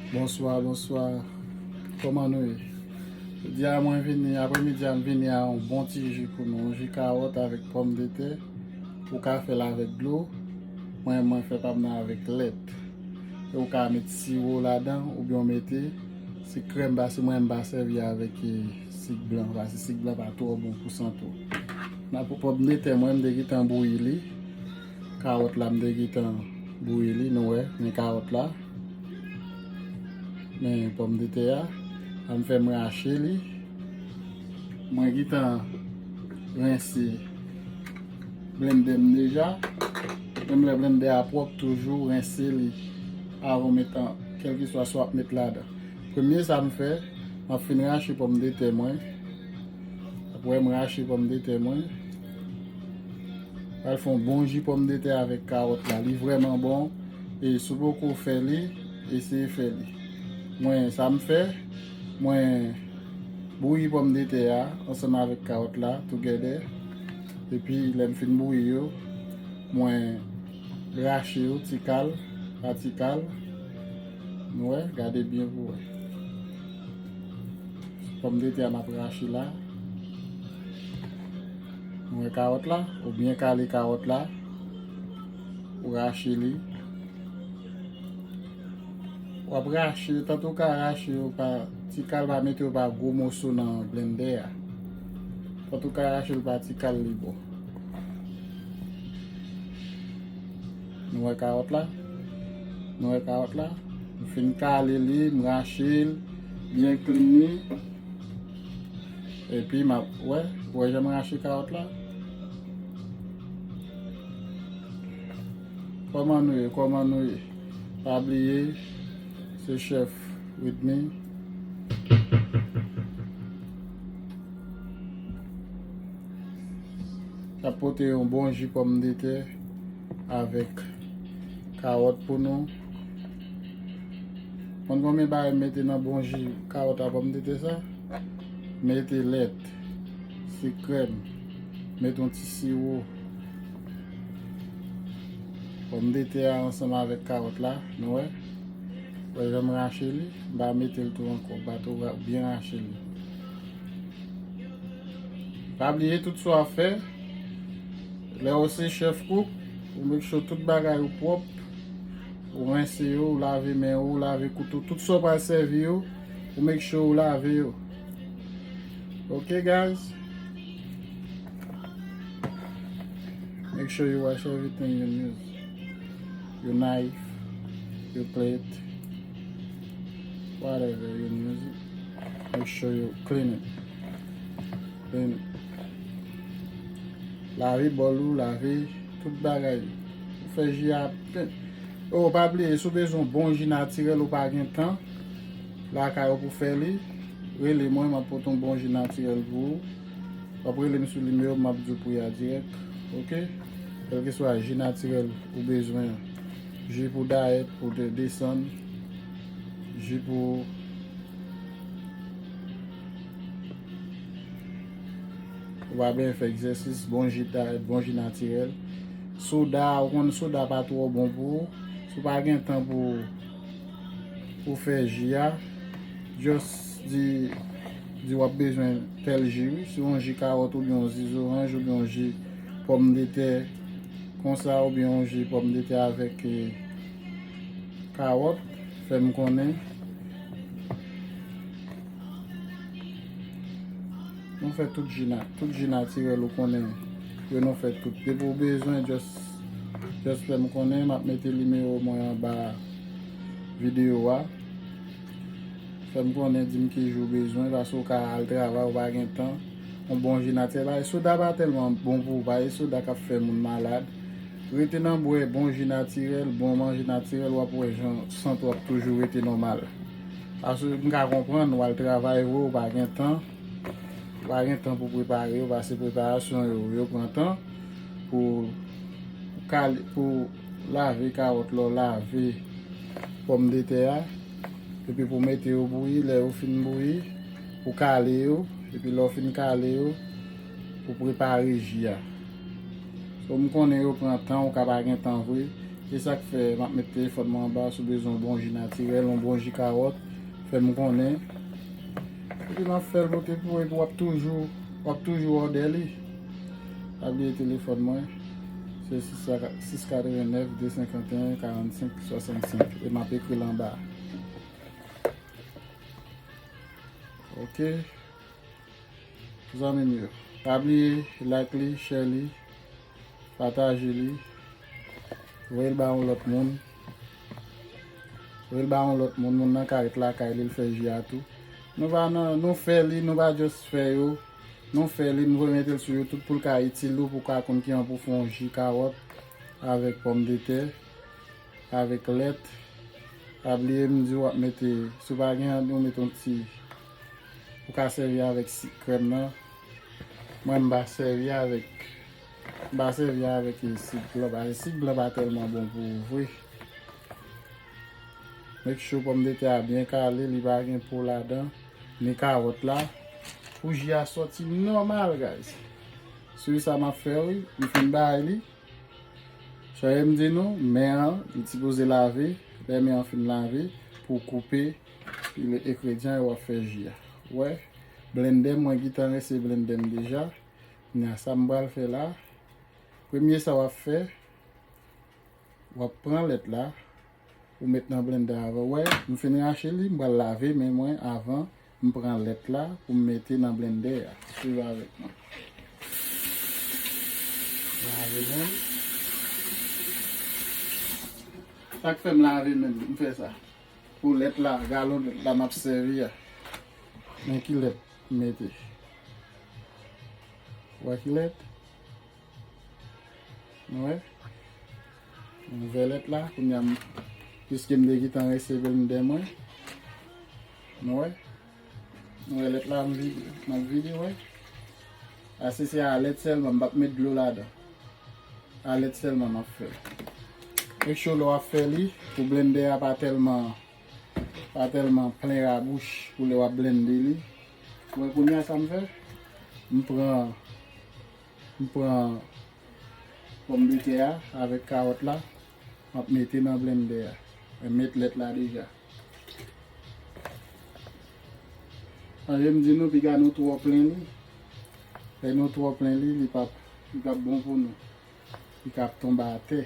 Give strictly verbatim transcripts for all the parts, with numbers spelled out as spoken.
Bonswa, bonswa. Kòman nou ye? Jodi a mwen vini, apremidi a m vini a yon bon ti ji pou nou, yon ji kawòt avèk pòmdetè. Ou ka fè l avèk dlo. Mwen, mwen fè pa m nan avèk lèt. E ou ka met siwo ladan oubyen w mete sik krèm, paske mwen m pa sèvi avèk, eh, sik blan, paske sik blan pa twò bon pou sante w. Nan pou pòmdetè, mwen m te gentan bouyi li. Kawòt la m te gentan bouyi li, nou wè, men kawòt la. Men pòmdetè a, sa m fè m rache li. Mwen gentan rense blendè m deja. Menm lè blendè a pwòp, toujou rense li avan w met an, kèlkeswa sa w ap met ladan. Premye sa m fè, m ap fin rache pòmdetè mwen. Apre m rache pòmdetè mwen. Pral fè yon bon ji pòmdetè avèk kawòt la. Li vrèman bon. E si w poko fè li, eseye fè li. Mwen, sa m fè, mwen bouyi pòmdetè a ansanm avèk kawòt la together. Epi lè m fin bouyi yo, mwen rache yo ti kal pa ti kal. Nou wè, gade byen pou wè. Pòmdetè a m ap rache la. Nou wè kawòt la, ou byen kale kawòt la. Ou rache li. W ap rache, tanto w ka rache yo pa ti kal, pa mete yo pa gwo moso nan blendè a. Tanto w ka rache l pa ti kal li bon. Nou wè kawòt la? Nou wè kawòt la? M fin kale li, m rache l, byen clean li. Epi m ap, wè, wè jan m rache kawòt la? Kòman nou ye? Kòman nou ye? Pa bliye, se chèf Widmy k ap pote yon bon ji pòmdetè avèk kawòt pou nou. Konn konbyen bagay m mete nan bon ji kawòt a pòmdetè sa? Mete lèt, sik krèm, mete yon ti siwo. Pòmdetè a ansanm avèk kawòt la, nou wè. Wè jan m rache li, m pa mete l tou ankò, m pa tou ra-, byen rache li. Pa bliye tout sa w ap fè, lè w se chèf kouk, ou make sure tout bagay ou pwòp, ou rense yo, ou lave men ou, ou lave kouto, tout sa w pral sèvi yo, ou make sure ou lave yo. Okay, guys? Make sure you wash everything you use. Your knife, your plate, whatever you use. Make sure you clean it. Clean it. Lave bòl ou, lave tout bagay. Ou fè ji a pen. Oh, pa bliye, si w bezwen yon bon ji natirèl, ou pa gen tan lakay ou pou fè li, rele mwen, m ap pote yon bon ji natirèl pou ou. W ap rele m sou nimewo m, m ap di w pri a dirèk. Oke? Kèlkeswa ji natirèl ou bezwen an. Ji pou dayèt, pou de-, desann. Ji pou ou pa byen fè egzèsis, bon ji dayèt, bon ji natirèl. Soda, ou konn soda pa twò bon pou ou. Si w pa gen tan pou ou pou fè ji a, just di, di w ap bezwen tèl ji, wi. Si yon ji kawòt oubyen yon ji zoranj oubyen yon ji pòmdetè konsa oubyen yon ji pòmdetè avèk, eh, kawòt, fè m konnen. Nou fè tout ji na-, tout ji natirèl ou konnen yo nou fè tout. Depi w bezwen, just, just fè m konnen, m ap mete nimewo mwen anba videyo a. Fè m konnen, di m ki jou w bezwen, paske w ka al travay, ou pa gen tan. Yon bon ji natirèl, pa soda pa tèlman bon pou ou, pa soda k ap fè moun malad. Rete nan bwè bon ji natirèl, bon manje natirèl, w ap wè jan sante w ap toujou rete nòmal. Paske m ka konprann, w al travay vre, w pa gen tan. W pa gen tan pou prepare yo, paske preparasyon yo, yo pran tan pou, pou kale, pou lave kawòt la, w lave pòmdetè a, epi pou mete yo bouyi, lè yo fin bouyi, pou kale yo, epi lè w fin kale yo, pou prepare ji a. So, m konnen yo pran tan, ou ka pa gen tan vre. E sa k fè m ap met telefòn mwen anba, si w bezwen yon bon ji natirèl, yon bon ji kawòt, fè m konnen. Epi m ap fè l pote pou ou, epi w ap toujou, w ap toujou òdè li. Pa bliye telefòn mwen, se sis, sis katrevennèf, de senkanteyen, karannsenk, swasannsenk. E m ap ekri l anba. Ok. Zanmi m yo, pa bliye like li, share li, pataje li, voye l ba yon lòt moun. Voye l ba yon lòt moun, moun nan ka ret lakay li, l fè ji a tou. Nou pa nan, nou fè li, nou pa just fè yo. Nou fè li, nou voye mete l sou YouTube pou l ka itil ou, pou w ka konn kijan pou w fè yon ji kawòt avèk pòmdetè, avèk lèt. Pa bliye m di w ap mete, si w pa gen, ou mete yon ti, ou ka sèvi avèk sik krèm nan. Mwen, m pa sèvi avèk, m pa sèvi avèk sik blan, paske sik blan pa tèlman bon pou ou vre. Make sure pòmdetè a byen kale, li pa gen po ladan, ni kawòt la, pou ji a sòti nòmal, guys. Swiv sa m ap fè, wi, m fin bay li. Sa m di nou, men an, li sipoze lave, lè men an fin lave, pou w koupe, li met engredyan yo w ap fè ji a. Wè, blendè, mwen gentan rense blendè m deja. Kounye a, sa m pral fè la, premye sa w ap fè, w ap pran lèt la, ou met nan blendè avan. Wè, m fin rache li, m pral lave men mwen avan m pran lèt la pou m mete nan blendè a. Swiv avèk mwen. Lave men m. Sa k fè m lave men m, m fè sa. Pou lèt la, galon lèt la m ap sèvi a. Men ki lèt m mete. Wè ki lèt? Nou wè? M ouvè lèt la, kounye a m, piske m te gentan rense blendè mwen. Nou wè? Nou wè lèt la m vide, m ap vide, wè. Ase se a lèt sèlman, m p ap met dlo ladan. A lèt sèlman m ap fè l. Make sure lè w ap fè li, pou blendè a pa tèlman, pa tèlman plen rabouch pou lè w ap blende li. Ou wè kounye a sa m fè? M pran M pran pòmdetè a avèk kawòt la, m ap mete nan blendè a. Mwen met lèt la deja. Manje m di nou, piga nou twò plen li. Lè nou twò plen li, li p ap, li p ap bon pou nou. Li k ap tonbe atè.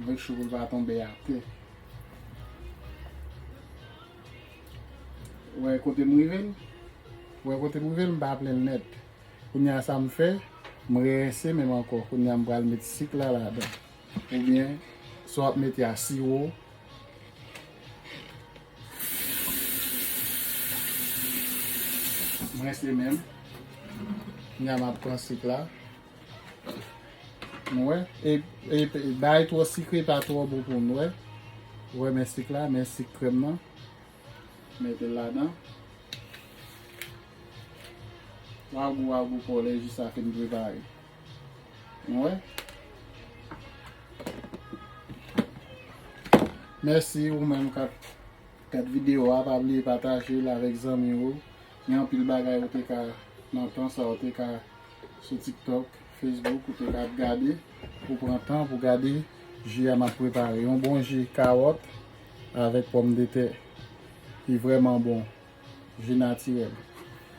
Make sure pou l pa tonbe atè. Wè kote m rive l? Wè kote m rive l, m pa plen l nèt. Kounye a sa m fè, m rerense men m ankò. Kounye a m pral met sik la ladan. Oubyen, sa w ap mete a siwo. M rense men m. Kounye a m ap pran sik la. Nou wè? E, e, e bay twò sikre pa twò bon pou nou wè. Ou wè men sik la, men sik krèm nan. Mete l ladan. Wagou, wagou pou lè ji sa fin prepare. Nou wè? Mèsi ou menm k ap gad videyo a, pa bliye pataje l avèk zanmi w. Gen anpil bagay ou te ka, nan tan sa ou te ka sou TikTok, Facebook, ou te ka ap gade, ou pran tan pou gade ji a m ap prepare. Yon bon ji kawòt avèk pòmdetè ki vrèman bon, ji natirèl.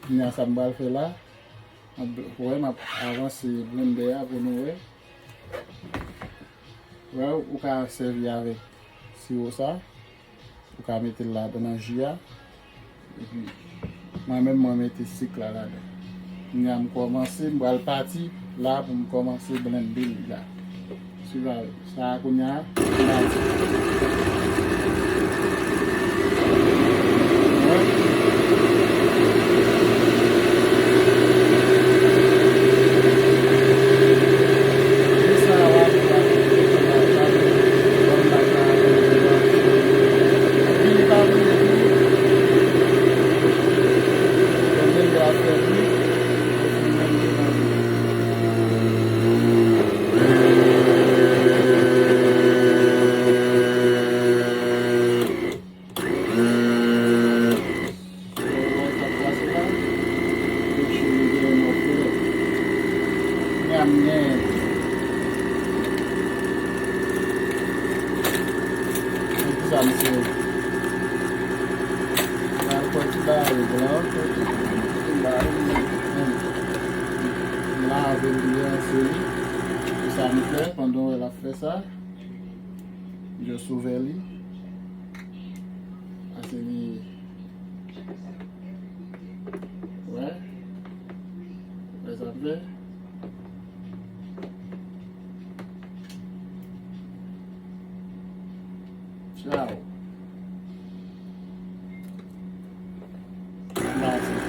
Kounye a sa m pral fè la, m ap, wè, m ap avanse blendè a pou nou wè. Wè, ou ka sèvi avèk siwo sa. Ou ka mete l ladan nan ji a. Epi, mwen menm, mwen mete sik la ladan. Kounye a, m kòmanse, m pral pati la pou m kòmanse blende li la. Swiv avè m. Sa a, kounye a, m pral Pral pran ti bagay la, pran ti bagay, lave l byen, se li. Se sa m fè pandan w wè l ap fè sa. Just ouvè li. Pase li. Wè. Wè sa m fè. Tchao. That's it.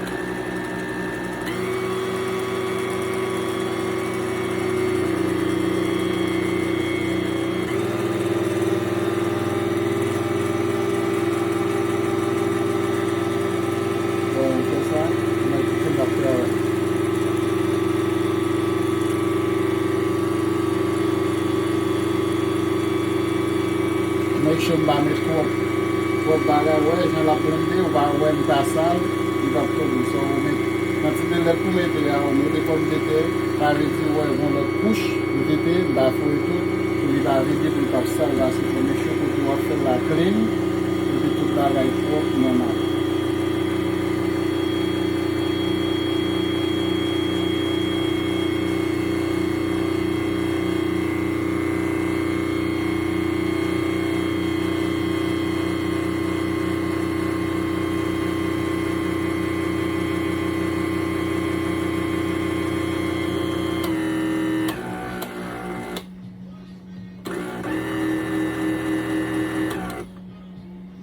Bon, fè sa, mwen kite l ap travay. Make sure m pa met twòp, twòp bagay. Wè, jan l ap blende, ou pa wè li pa sal, li p ap tonbe. So, ou met kantite lèt ou mete a, ou mete pòmdetè, sa vle di ou wè gon lòt kouch m kite, m pa foure tout, pou li pa vide, pou li p ap sal, paske fò make sure kote w ap fè l la clean, epi tout bagay pwòp, nòmal.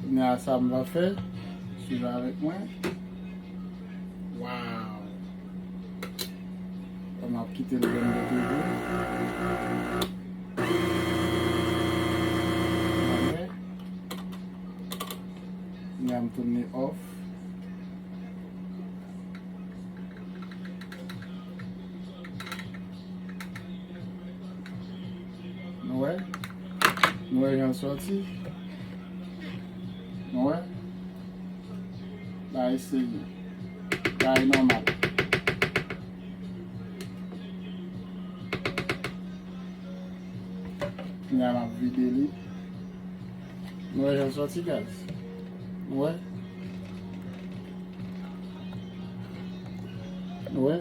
Kounye a sa m va fè, swiv avèk mwen. Wow! Kòman ap kite l blende toujou. Kounye a m tounen off. Nou wè? Nou wè jan l sòti? Nou wè? Bagay serye. Bagay nòmal. Kounye a m ap vide li. Nou wè jan l sòti, guys? Nou wè? Nou wè?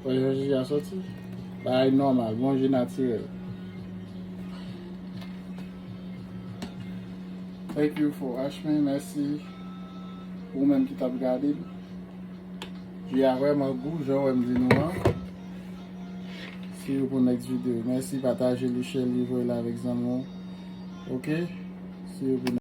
Wè jan jiji a sòti? Bagay nòmal, bon ji natirèl. Thank you for watch me. Mèsi ou menm ki t ap gade m. Ji a vrèman gou, jan w wè m di nou an. See you pou next video. Mèsi, pataje li, share li, voye l avèk zanmi w. Ok? See you pou